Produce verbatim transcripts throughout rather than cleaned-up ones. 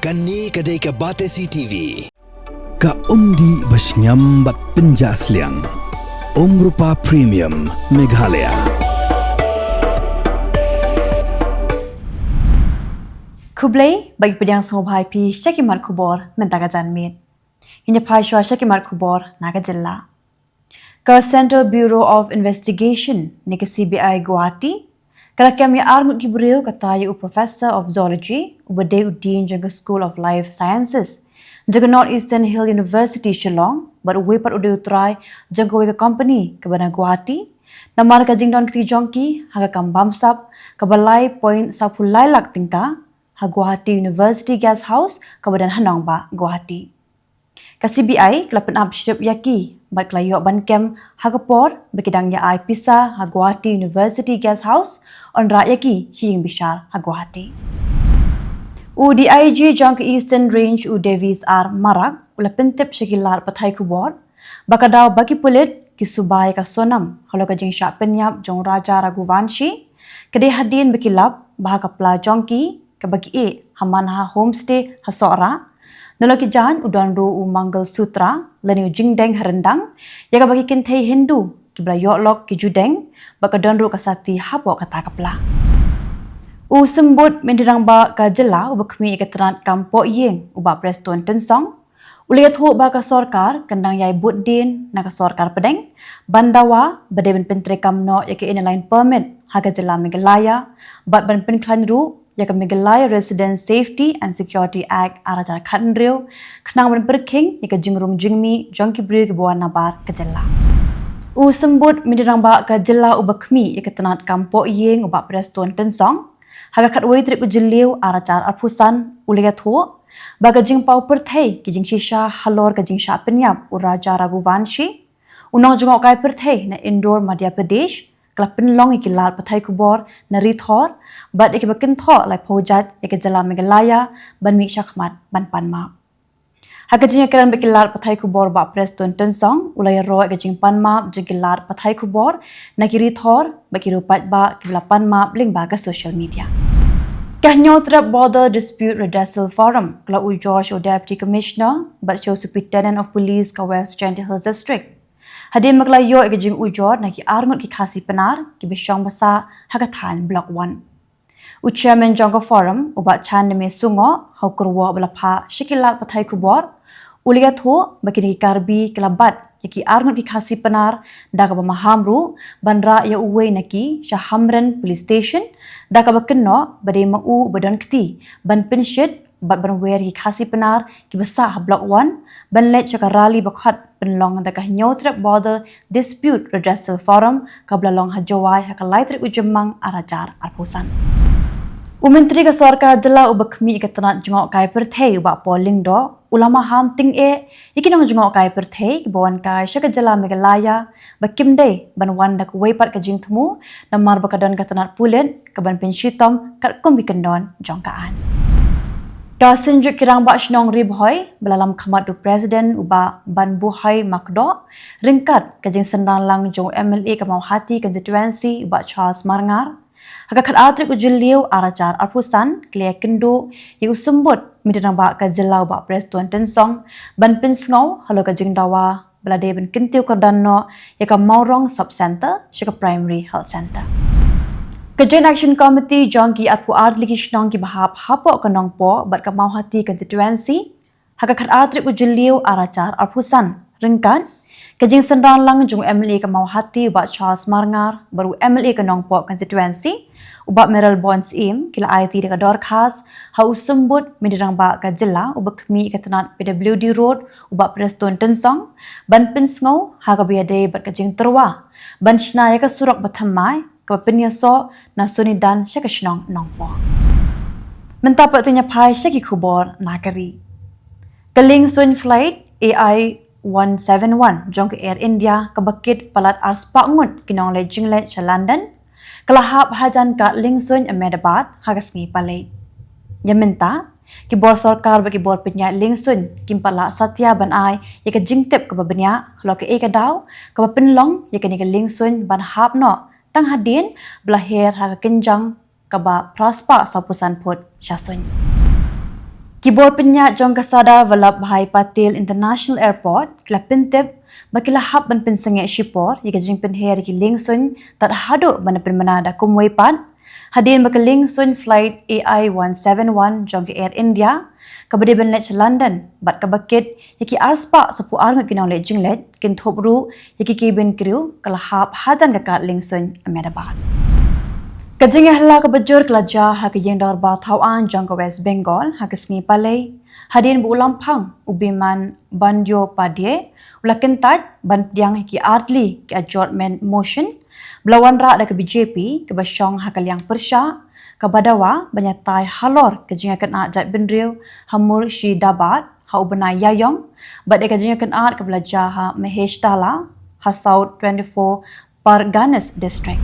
Kane ka dei ka Batesi T V. Ka umdih ba shngiam bad pynjah sliang. Umrupa Premium Meghalaya. Khublei, ba ngi pdiang sngewbha ïa phi sha ki mat khubor mynta ka janmiet. Ngin ïa phai shuwa sha ki mat khubor na ka jylla. Ka Central Bureau of Investigation ne ka C B I Guwahati ka la kem ïa ar ngut ki briew, kata ïa u Professor of Zoology uba dei u Dean jong ka School of Life Sciences jong ka North Eastern Hill University Shillong, bad uwei pat u dei u trai jong kawei ka company kaba na Guwahati, namar ka jingdon kti jong ki ha ka kam bamsap kaba lai point saw phew lai lak tyngka ha Guwahati University Guest House kaba don ha nongbah Guwahati. Ka C B I ka la pynap shrip ïa ki bad ka la ïoh ban kem ha ka por ba ki dang ïa ai pisa ha Guwahati University Guest House, wanrah ïa ki sha ïing bishar ha Guwahati. U D I G jong ka Eastern Range, u Davis R Marak, u la pyntip sha ki lad pathai khubor ba ka daw ba ki pulit ki suba ïa ka Sonam halor ka jingshah pynïap jong u Raja Raghuvanshi, ka dei hadien ba ki lap ba ha ka pla jong ki kaba ki ïeh ha Manha Homestay ha Sohra, nalor ki jaiñ u don ruh u Mangal Sutra lane u jingdeng ha ryndang ïa kaba ki kynthei Hindu kiba la ïoh lok ki ju deng, bad ka don ruh ka sati hapoh kata ka pla. U Symbud Myntri Rangbah ka jylla uba khmih ïa ka tnat kam poh ïing, u Bah Prestone Tynsong, u la ïathuh ba ka sorkar kan dang ïai bud dien na ka sorkar pdeng ban dawa ba dei ban pyntreikam noh ïa ka Inner Line Permit ha ka jylla Meghalaya, bad ban pynkhlaiñ ruh ïa ka Meghalaya Resident Safety and Security Act ar hajar khathynriew, khnang ban pyrkhing ïa ka jingrung jingmih jong ki briew kiba wan nabar ka jylla. U Symbud Myntri Rangbah ka jylla uba khmih ïa ka tnat kam poh ïing, u Bah Prestone Tynsong, ha ka khatwei tarik u Jylliew ar hajar arphew san, u la ïathuh ba ka jingpaw pyrthei ki jingshisha halor ka jingshah pynïap u Raja Raghuvanshi, u nongjngohkai pyrthei na Indore, Madhya Pradesh, ka la pynlong ïa ki lad pathai khubor na Ri Thor bad ïa kiba kynthoh laiphew jait ïa ka jylla Meghalaya ban mih shakhmat ban pan map. Ha ka jingïakren bad ki lad pathai khubor, u Bah Prestone Tynsong u la ïaroh ïa ka jingpan map jong ki lad pathai khubor na ki Ri Thor bad ki riew paidbah kiba la pan map lyngba ka social media. Ka Hynñiewtrep Border Dispute Redressal Forum ka la ujor sha u Deputy Commissioner bad sha u Superintendent of Police ka West Jaintia Hills District, hadien ba ka la ïoh ïa ka jingujor na ki ar ngut ki Khasi Pnar kiba shong ba sah ha ka thaiñ Block One. U Chairman jong ka Forum, u Bah Chandame Sungoh, ha u kyrwoh ba la phah sha ki lad pathai khubor, u la ïathuh ba kine ki Karbi ki la bat ïa ki ar ngut ki Khasi Pnar da kaba maham ruh ban rah ïa uwei na ki sha Hamren Police Station da kaba kynnoh ba dei ma u uba don kti ban pynshit bad ban wer ïa ki Khasi Pnar kiba sah ha Block One ban leit sha ka rally ba khot pynlong da ka Hynñiewtrep Border Dispute Redressal Forum kaba la long ha Jowai ha ka lai tarik u Jymmang ar hajar arphew san. U Myntri ka Sorkar Jylla uba khmih ïa ka tnat jngohkai pyrthei, u Bah Paul Lyngdoh, u la maham tyngeh ïa ki nongjngohkai pyrthei kiba wan kai sha ka jylla Meghalaya ba kim dei ban wan da kawei pat ka jingthmu namar ba ka don ka tnat pulit kaban pynshitom katkum ki kyndon jong ka aiñ. Ka Synjuk ki Rangbah Shnong Ri Bhoi ba la lam khmat da u President, u Bah Banbuhai Makdoh, ryngkat ka jingsynran lang jong u M L A ka Mawhati Constituency, u Bah Charles Marngar, ha ka khatar tarik u Jylliew ar hajar arphew san, ki la ïakynduh ïa u Symbud Myntri Rangbah ka jylla, u Bah Prestone Tynsong, ban pynsngew halor ka jingdawa ba la dei ban kyntiew kyrdan noh ïa ka Mawrong Sub Centre sha ka Primary Health Centre. Ka Joint Action Committee jong ki arphew ar tylli ki shnong kiba hap hapoh ka Nongpoh bad ka Mawhati Constituency, ha ka khatar tarik u Jylliew ar hajar arphew san, ryngkat ka jingsynran lang jong u M L A ka Mawhati, u Bah Charles Marngar, bad u M L A ka Nongpoh Constituency, u Bah Mayralborn Syiem, ki la aiti da ka dorkhas ha u Symbud Myntri Rangbah ka jylla uba khmih ïa ka tnat P W D Road, u Bah Prestone Tynsong, ban pynsngew ha kaba ïadei bad ka jingtyrwa ban shna ïa ka surok ba thymmai kaba pynïasoh na Sonidan sha ka shnong Nongpoh. Mynta pat to ngin ïa phai sha ki khubor na ka ri. Ka liengsuiñ flight A I one seven one jong ka Air India kaba kit palat arspah ngut ki nongleit jingleit sha London, ka la hap hajan ka liengsuiñ Ahmedabad ha ka sngi Palei. Ïa mynta, ki bor sorkar bad ki bor pynïaid liengsuiñ kim pat lah satia ban ai ïa ka jingtip kaba bniah halor kaei ka daw kaba pynlong ïa kane ka liengsuiñ ban hap noh tang hadien ba la her ha ka kynjang kaba phra spah sawphew san phut sha suiñ. Ki bor pynïaid jong ka Sardar Vallabhbhai Patel International Airport ki la pyntip ba ki la hap ban pynsangeh shipor ïa ka jingpynher ïa ki liengsuiñ tad haduh ban da pynbna da kumwei pat, hadien ba ka liengsuiñ flight A I one seven one jong ka Air India kaba dei ban leit sha London bad kaba kit ïa ki arspah saphew arngut ki nongleit jingleit, kynthup ruh ïa ki cabin crew, ka la hap hajan ka kad liengsuiñ Ahmedabad. Ka jingïahylla kaba jur ka la jia ha ka ïingdorbar thaw aiñ jong ka West Bengal ha ka sngi Palei, hadien ba u lamphang u Biman Bandyopadhyay u la kyntait ban pdiang ïa ki artylli ki adjournment motion ba la wanrah da ka B J P kaba shong ha ka liang pyrshah, kaba dawa ban ïatai halor ka jingïakynad jaitbynriew ha Murshidabad ha u bnai Ïaïong bad ïa ka jingïakynad kaba la jia ha Maheshtala ha South twenty-four Parganas District.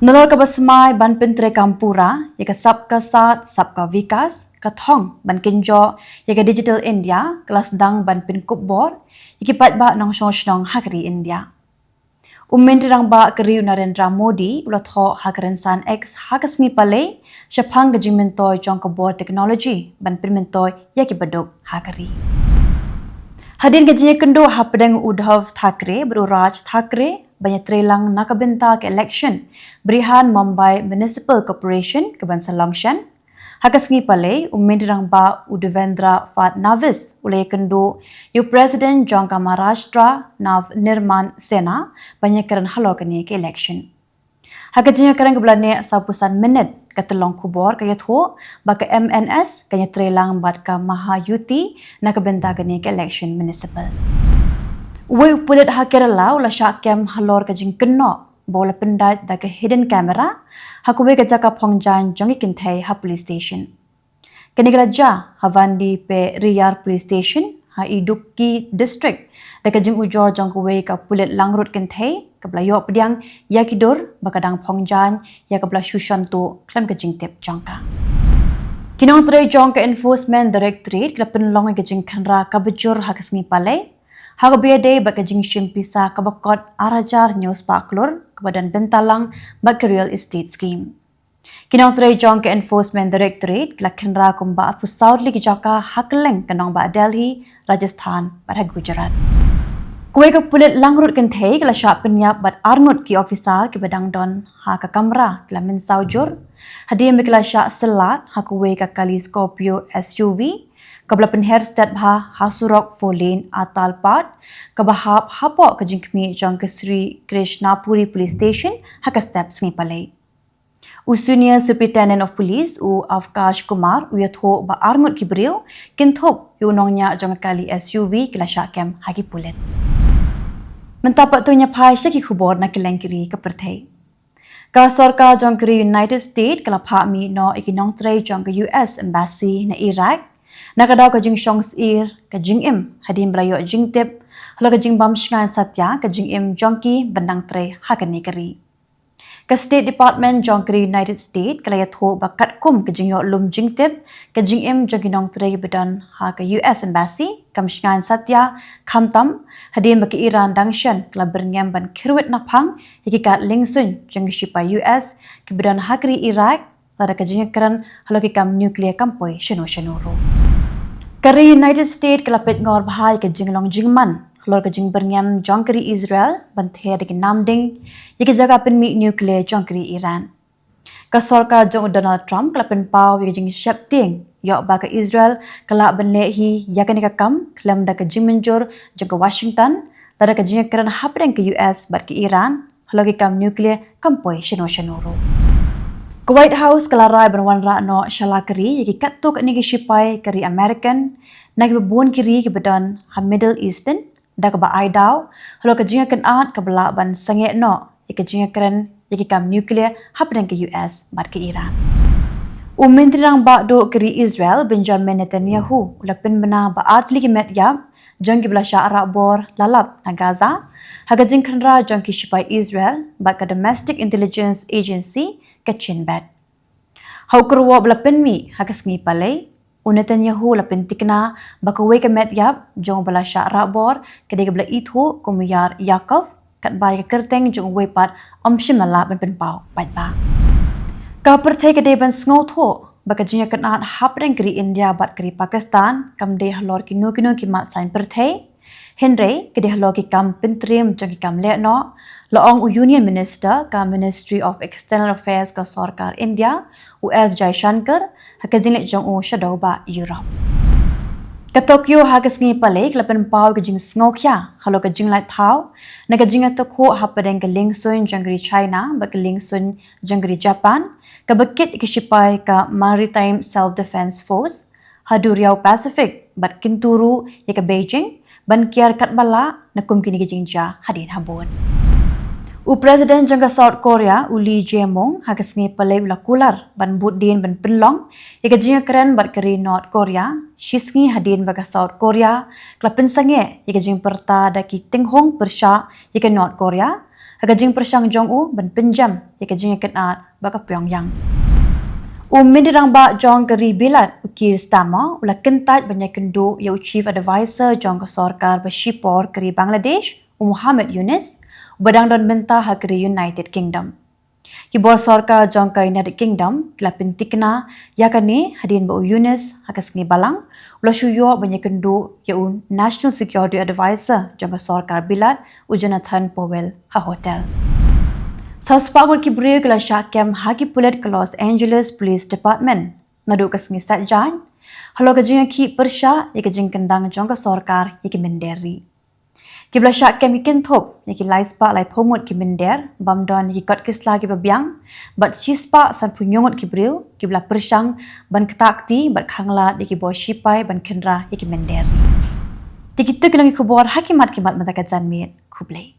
Nalor kaba smai ban pyntreikam pura ïa ka Sabka Saath Sabka Vikas, ka thong ban kynjoh ïa ka Digital India ka la sdang ban pynkup bor ïa ki paidbah nongshong shnong ha ka ri India. U Myntri Rangbah ka ri u Narendra Modi u la thoh ha ka rynsan X ha ka sngi Palei shaphang ka jingmyntoi jong ka bor technology ban pynmyntoi ïa ki baduk ha ka ri. Hadien ka jingïakynduh hapdeng u Uddhav Thackeray bad u Raj Thackeray ban ïatreilang na ka bynta ka election Brihan Mumbai Municipal Corporation kaban sa long shen, ha ka sngi Palei u Myntri Rangbah u Devendra Fadnavis u la ïakynduh ïa u President jong ka Maharashtra Nav Nirman Sena ban ïakren halor kane ka election. Ha ka jingïakren kaba la neh sawphew san minit, ka tyllong khubor ka ïathuh ba ka M N S kan ïatreilang bad ka Mahayuti na ka bynta kane ka election municipal. Uwei u pulit ha Kerala u la shah kem halor ka jingkynnoh ba u la pyndait da ka hidden camera ha kawei ka jaka phong jaiñ jong ki kynthei ha police station. Kane ka la jia ha Vandiperiyar Police Station ha Idukki District da ka jingujor jong kawei ka pulit langrut kynthei kaba la ïoh pdiang ïa ki dur ba ka dang phong jaiñ ïa kaba la shu shon tuh khlem ka jingtip jong ka. Ki nongtrei jong ka Enforcement Directorate ki la pynlong ïa ka jingkhynra kaba jur ha ka sngi Palei ha kaba ïadei bad ka jingshim pisa kaba kot ar hajar hynñiew spah klur kaba don bynta lang bad ka Real Estate Scheme. Ki nongtrei jong ka Enforcement Directorate ki la khynra kumba arphew saw tylli ki jaka ha kylleng ka nongbah Delhi, Rajasthan bad ha Gujarat. Kawei ka pulit langrut kynthei ka la shah pynïap bad arngut ki officer kiba dang don ha ka kamra ki la mynsaw jur hadien ba ki la shah syllat ha kawei ka kali Scorpio S U V kaba la pynher stet bha ha surok four lane Atalpad kaba hap hapoh ka jingkhmih jong ka Sri Krishnapuri Police Station ha ka step sngi Palei. U Senior Superintendent of Police u Avkash Kumar u ïathuh ba arngut ki briew, kynthup ïa u nongñiah jong ka kali S U V, ki la shah kem ha ki pulit. Mynta pat to ngin ïa phai sha ki khubor na kylleng ki ri ka pyrthei. Ka sorkar jong ka ri United States ka la phah mih noh ïa ki nongtrei jong ka U S Embassy na Iraq na ka daw ka jingshong syir ka jingim hadien ba la ïoh jingtip halor ka jingbam shngaiñ satia ka jingim jong ki ban dang trei ha kane ka ri. Ka State Department jong ka ri United States ka la ïathuh ba katkum ka jingïoh lum jingtip, ka jingim jong ki nongtrei kiba don ha ka U S Embassy kam shngaiñ satia, khamtam hadien ba ka Iran dang shen ka la byrngem ban kyrwit naphang ïa ki kad liengsuiñ jong ki shipai U S kiba don ha ka ri Iraq, lada ka jingïakren halor ki kam nuclear kam poi shano shano ruh. Ka ri United States ka la peit ngor bha ïa ka jinglong jingman halor ka jingbyrngem jong ka ri Israel ban ther da ki namding ïa ki jaka pynmih nuclear jong ka ri Iran. Ka sorkar jong u Donald Trump ka la pynpaw ïa ka jingsheptieng ïoh ba ka Israel ka lah ban leh hi ïa kane ka kam khlem da ka jingmynjur jong ka Washington, lada ka jingïakren hapdeng ka U S bad ka Iran halor ki kam nuclear kam poi shano shano ruh. Ka White House ka la rai ban wanrah noh sha la ka ri ïa ki katto katne ki shipai ka ri American na kiba bun ki ri kiba don ha Middle Eastern, da kaba ai daw halor ka jingïakynad kaba lah ban sangeh noh ïa ka jingïakren ïa ki kam nuclear hapdeng ka U S bad ka Iran. U Myntri Rangbah Duh ka ri Israel, Benjamin Netanyahu, u la pynbna ba artylli ki met ïap jong kiba la shah rah bor la lap na Gaza ha ka jingkhynra jong ki shipai Israel bad ka Domestic Intelligence Agency, ka Shin Bet. Ha u kyrwoh ba la pynmih ha ka sngi Palei, u Netanyahu u la pyntikna ba kawei ka met ïap jong uba la shah rah bor ka dei kaba la ithuh kum u Yair Yaakov, katba ïa ka kyrteng jong uwei pat ym shym la lah ban pynpaw paidbah. Ka pyrthei ka dei ban sngewthuh ba ka jingïakynad hapdeng ka ri India bad ka ri Pakistan kam dei halor kino kino ki mat saiñ pyrthei, hynrei ka dei halor ki kam pyntriem jong ki kam lehnoh, la ong u Union Minister ka Ministry of External Affairs ka Sorkar India, u S Jaishankar, ha ka jingleit jong u sha dewbah Europe. Ka Tokyo ha ka sngi Palei ka la pynpaw ka jingsngewkhia halor ka jinglait thaw na ka jingïatakhuh hapdeng ka liengsuiñ jong ka ri China bad ka liengsuiñ jong ka ri Japan, kaba kit ïa ki shipai ka Maritime Self Defense Force ha duriaw Pacific bad kyntu ruh ïa ka Beijing ban kiar katba lah na kum kine ki jingjia hadien habud. U President jong ka South Korea, u Lee Jae-myung, ha ka sngi Palei u la kular ban bud dien ban pynlong ïa ka jingïakren bad ka ri North Korea, shi sngi hadien ba ka South Korea ka la pynsangeh ïa ka jingpyrta da ki tynghong pyrshah ïa ka North Korea ha ka jingpyrshang jong u ban pynjem ïa ka jingïakynad bad ka Pyongyang. U Mynder Rangbah jong ka ri Bilat, u Keir Starmer, u la kyntait ban ïakynduh ïa u Chief Advisor jong ka sorkar ba shipor ka ri Bangladesh, u Muhammad Yunus, uba dang don bynta ha ka ri United Kingdom. Ki bor sorkar jong ka United Kingdom ki la pyntikna ïa kane hadien ba u Yunus ha ka sngi Balang u la shu ïoh ban ïakynduh ïa u National Security Advisor jong ka sorkar Bilat, u Jonathan Powell, ha hotel. Saw spah ngut ki briew ki la shah kem ha ki pulit ka Los Angeles Police Department naduh ka sngi Saitjaiñ halor ka jingïakhih pyrshah ïa ka jingkyndang jong ka sorkar ïa ki mynder ri. Kiba la shah kem ki kynthup ïa ki lai spah laiphew ngut ki mynder bym don ïa ki kot ki sla kiba biang, bad shi spah sanphew hynñiew ngut ki briew kiba la pyrshang ban ktah kti bad khanglad ïa ki bor shipai ban khynra ïa ki mynder ri. Te kitu ki long ki khubor ha ki mat ki mat mynta ka janmiet. Khublei.